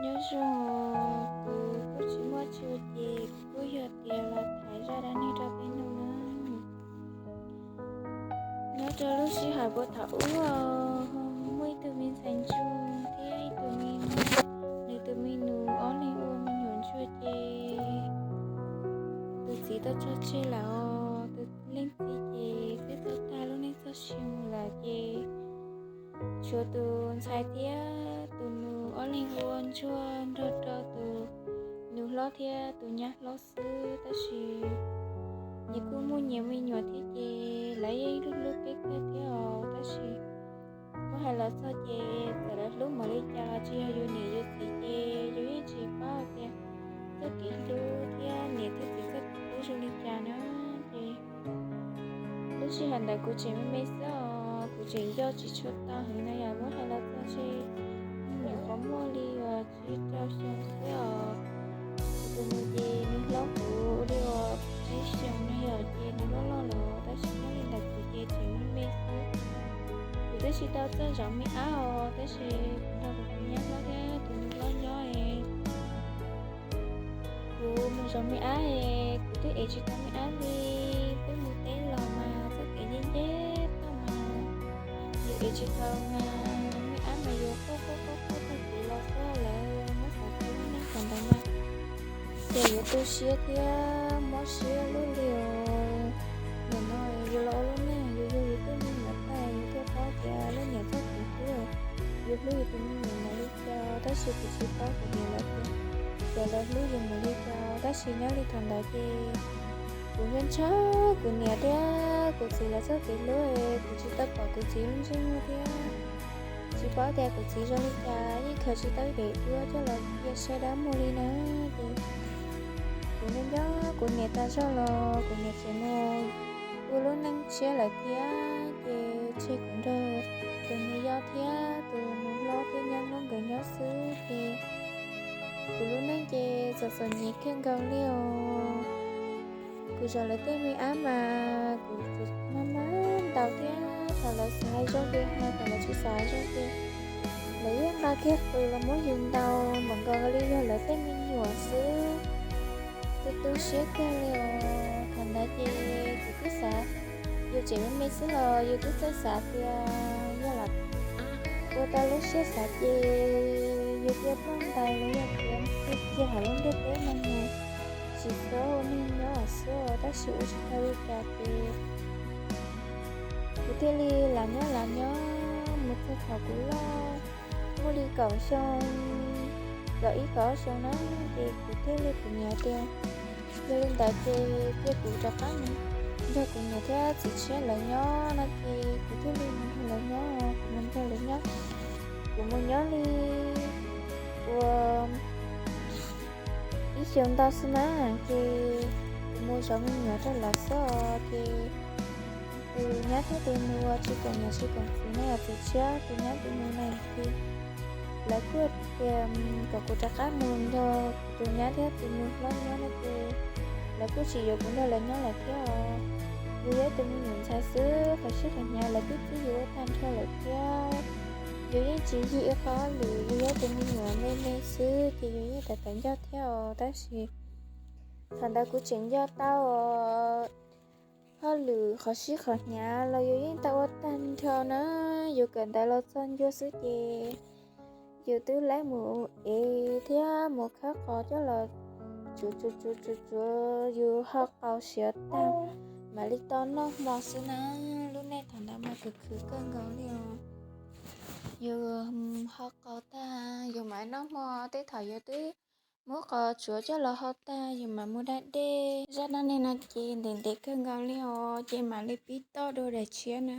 Nyob zoo, kuv kuj tsis muaj tsi ua ces kuv kuj yog tias los tham zaj dab neeg rau peb mloog na. Nyob rau lub sij hawm puag thaum ub, muaj ib tug me ntxhais ntsuag thiab ib tug me, nws tus me nus ob leeg ua me nyuam ntsuag ces tus txiv tau tso tseg lawm os. Tus leej txiv ces twb tau tag lub neej txoj sia mus lawm ces tshuav tus ntxhais thiab tus nus ob leeg ua ntsuag nrog rau tus nus hlob thiab tus nyab hlob xwb. Tab sis nyias kuj muaj nyias me nyuam thiab ces lawv yeej hlub hlub kawg thiab os. Tab sis muab hais los txog ces txawm lawv hlub npaum li cas los tsis yog yus niam yus txiv ces yus yeej tsis paub tias txoj kev hlub thiab niam thiab txiv txoj kev hlub zoo li cas na. Ces lub sij hawm ntawd kuv tseem me me xwb os, kuv tseem nco tsis tshua tau heev na yom. Muab hais los txog ces nyuam qhuav muaj li uas tsib rau xyoo xwb os. Tus nus ces nws hlob kuv li uas tsib xyoos na yom, ces nws loj loj lawm tab sis nyob li ntawd kuv ces tseem me me xwb. Kuv twb tsis tau txawj zov me ab os, tab sis kuv nrog kuv tus nyab hlob thiab tus nus hlob nyob es kuv mus zov me ab es kuv twb ev tsis tau me ab li. Peb mus teb los mas txoj kev nceb nceb toj mas yus ev tsis tau mas me ab mas yuav quaj quaj quaj quaj tag kev los xwb, lawv muab xav tau lub neej thaum ntawd mas ces yuav tu siab thiab mob siab luaj li os. Nim no yus los ua lub neej yus yug yus tej me nyuam tag yus thiaj paub tias leej niam txoj kev hlub, yus hlub yus tus me nyuam npaum li cas. Tab sis kuv tsis paub kuv niam lawv tias, tias lawv hlub yus npaum li cas. Tab sis nyob li thaum ntawd ces kuv nco ntshai kuv niam thiab kuv txiv lawv txoj kev hlub, kuv tsis tau pom kuv txiv lub ntsej muag thiab tsis paub tias kuv txiv zoo li cas, yeej khaws tsis tau ib daim duab coj los cia saib dab muag li na. Ces kuv nco nco kuv niam tas zog los kuv niam tseem mus ua lub neej tshiab lawm thiab, ces tseg kuv nrog tus nus yau thiab tus nus hlob thiab nyab hlob nkawd nyob xwb ces kuv lub neej ces txom txom nyem kawg nkaus li os. Kuv zov lawv tej me ab mas kuv maj maj ntaus thiab thaum lawv xav hais zoo ces hais, thaum lawv tsis xav hais zoo ces lawv yeej nqa kiag qws los muab yus ntaus npaum nkaus li yog lawv tej me nyuam xwb. Tu tu siab kawg li os. Thaum ntawd ces kuv twb xav, yus tseem me me xwb los yus twb txawj xav tias yog lam ua tau lub siab xav ces yus cia poj ntais los yog tias cia hauv lub ntiaj teb no mus tsis txhob ua neeg nyob xwb os. Tab sis ua tsis tau li cas ces kuv thiaj li lam nyob lam nyob mus txog thaum kuv loj muaj li kaum xyoo, kaum ib kaum ob xyoo na, ces kuv thiaj li kuv niam tias yog li ntawd ces cia kuv rov qab mus nrog kuv niam thiab txiv tshiab lawv nyob no ces kuv thiaj li mus nrog lawv nyob, kuv mus nrog lawv nyob. Kuv mus nyob li ua ib xyoos ntau xwb na, ces kuv mus zov me nyuam rau lawv xwb os. Ces tus nyab thiab tus nus uas tsis koom niam tsis koom txiv no yog txiv tshiab tus nyab tus nus na, ces lawv kuj tias kom kuv rov qab mus nrog tus nyab thiab tus nus hlob nyob no ces lawv kuj tsis yuav kuv nrog lawv nyob lawm thiab os. Yus yog ib tug me nyuam ntxhais xwb, qhov siab qhov hnyav lawv twb txib yus ua tag nrho lawm thiab. Yus yeej tsis yig ib qho hauj lwm, yus yog ib tug me nyuam me me xwb ces yus yeej tawv tawv ncauj thiab os. Tab sis thaum ntawd kuv tseem nco tau os, hauj lwm qhov siab qhov hnyav los yus yeej tau ua tag nrho na. Yus kawm ntawv los txog ncua xwb ces yus twb laib mus ev thiab mus khawb qos coj los tsuav tsuav tsuav tsuav tsuav yus ho qau siav tag mam li tau noj hmo xwb na. Lub neej thaum ntawd mas khwv khwv kawg nkaus li os. Yus ho qau tag yus mam noj hmo, tej thaum yus twb muab qos tsuav coj los hau tag yus mam mus da dej. Zaj dab neeg no ces ntev ntev kawg nkaus li os, ces mam li pib toj dua daim tshiab na.